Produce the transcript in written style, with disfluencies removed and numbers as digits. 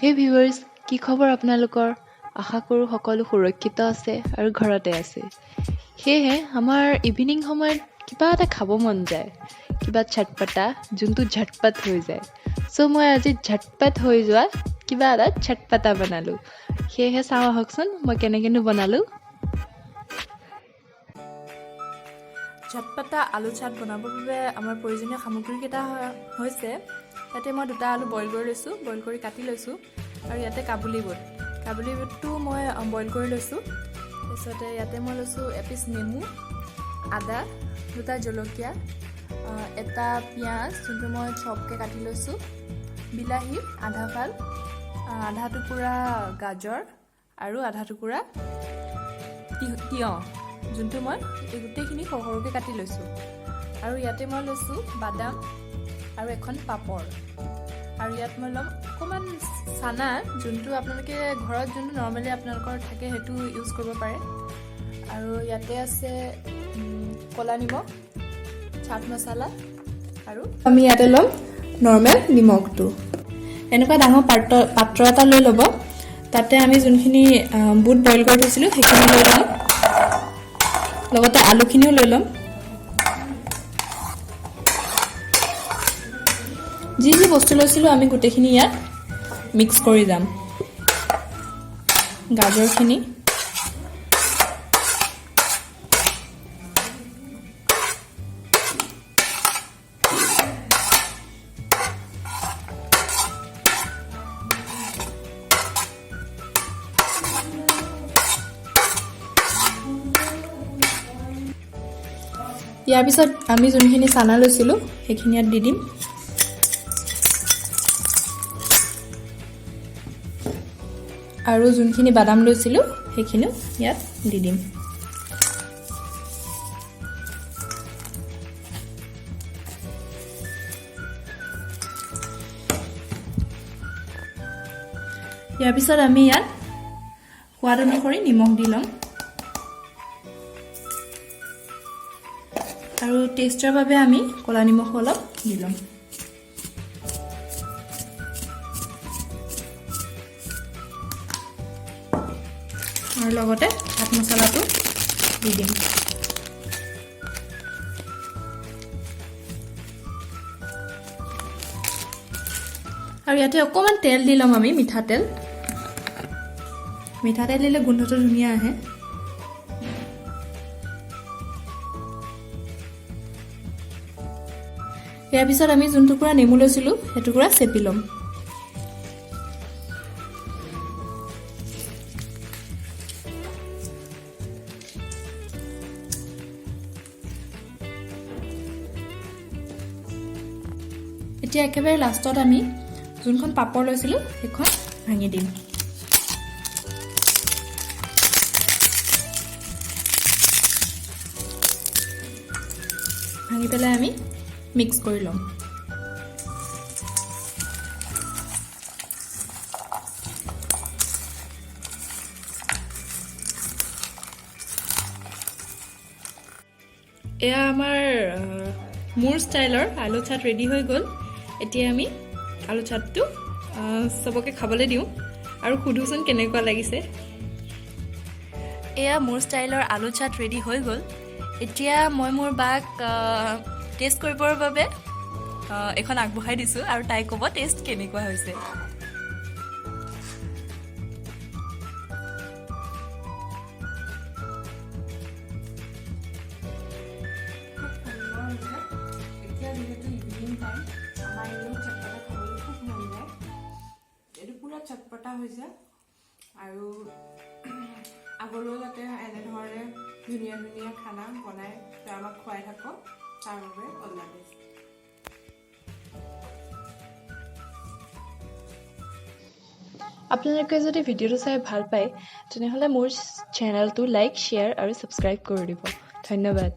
হে ভিউৱাৰ্ছ, কি খবৰ আপোনালোকৰ? আশা কৰোঁ সকলো সুৰক্ষিত আছে আৰু ঘৰতে আছে। সেয়েহে আমাৰ ইভিনিং সময়ত কিবা এটা খাব মন যায়, কিবা চটপটা, যোনটো ঝটপট হৈ যায়। চ' মই আজি ঝটপট হৈ যোৱা কিবা এটা চটপটা বনালোঁ। সেয়েহে চাওঁ আহকচোন মই কেনেকৈনো বনালোঁ। ঝটপটা আলু চাট বনাবৰ বাবে আমাৰ প্ৰয়োজনীয় সামগ্ৰীকেইটা হৈছে, ইয়াতে মই দুটা আলু বইল কৰি লৈছোঁ, বইল কৰি কাটি লৈছোঁ। আৰু ইয়াতে কাবুলী বুট, কাবুলী বুটটো মই বইল কৰি লৈছোঁ। তাৰপিছতে ইয়াতে মই লৈছোঁ এপিচ নেমু, আদা, দুটা জলকীয়া, এটা পিঁয়াজ যোনটো মই চপকৈ কাটি লৈছোঁ, বিলাহী আধা ফাল, আধা টুকুৰা গাজৰ আৰু আধা টুকুৰা তিয়ঁহ, যোনটো মই এই গোটেইখিনি সৰু সৰুকৈ কাটি লৈছোঁ। আৰু ইয়াতে মই লৈছোঁ বাদাম আৰু এখন পাপৰ। আৰু ইয়াত মই ল'ম অকণমান চানা, যোনটো আপোনালোকে ঘৰত যোনটো নৰ্মেলি আপোনালোকৰ থাকে সেইটো ইউজ কৰিব পাৰে। আৰু ইয়াতে আছে ক'লা নিমখ, চাট মছলা আৰু আমি ইয়াতে ল'ম নৰ্মেল নিমখটো। এনেকুৱা ডাঙৰ পাত্ৰ এটা লৈ ল'ব। তাতে আমি যোনখিনি বুট বইল কৰি থৈছিলোঁ সেইখিনি লৈ ল'ম, লগতে আলুখিনিও লৈ ল'ম। যি যি বস্তু লৈছিলোঁ আমি গোটেইখিনি ইয়াত মিক্স কৰি যাম। গাজৰখিনি, ইয়াৰ পিছত আমি যোনখিনি চানা লৈছিলোঁ সেইখিনি ইয়াত দি দিম। আৰু যোনখিনি বাদাম লৈছিলোঁ সেইখিনিও ইয়াত দি দিম। ইয়াৰ পিছত আমি ইয়াত সোৱাদ অনুসৰি নিমখ দি ল'ম আৰু টেষ্টৰ বাবে আমি ক'লা নিমখো অলপ দি ল'ম। আৰু লগতে চাট মছলাটো দি দিম। আৰু ইয়াতে অকণমান তেল দি ল'ম আমি, মিঠাতেল। মিঠাতেল দিলে গোন্ধটো ধুনীয়া আহে। ইয়াৰ পিছত আমি যোন টুকুৰা নেমু লৈছিলোঁ সেই টুকুৰা চেপি ল'ম। এতিয়া একেবাৰে লাষ্টত আমি যোনখন পাপৰ লৈছিলোঁ সেইখন ভাঙি দিম। ভাঙি পেলাই আমি মিক্স কৰি ল'ম। এয়া আমাৰ মোৰ ষ্টাইলৰ আলু চাট ৰেডি হৈ গ'ল। এতিয়া আমি আলু চাটটো চবকে খাবলৈ দিওঁ আৰু সোধোচোন কেনেকুৱা লাগিছে। এয়া মোৰ ষ্টাইলৰ আলু চাট ৰেডি হৈ গ'ল। এতিয়া মই মোৰ বাক টেষ্ট কৰিবৰ বাবে এখন আগবঢ়াই দিছোঁ আৰু তাই ক'ব টেষ্ট কেনেকুৱা হৈছে। খুব সুন্দৰ হৈছে। এতিয়া যিহেতু ইভিনিং টাইম, আমাৰ এনেও চটপটা খাবলৈ খুব মন যায়। এইটো পূৰা চটপটা হৈছে আৰু আগলৈও যাতে এনেধৰণে ধুনীয়া ধুনীয়া খানা বনাই তই আমাক খুৱাই থাক, তাৰ বাবে অল the best. আপোনালোকে যদি ভিডিঅ'টো চাই ভাল পায় তেনেহ'লে মোৰ চেনেলটো লাইক, শ্বেয়াৰ আৰু ছাবস্ক্ৰাইব কৰি দিব। ধন্যবাদ।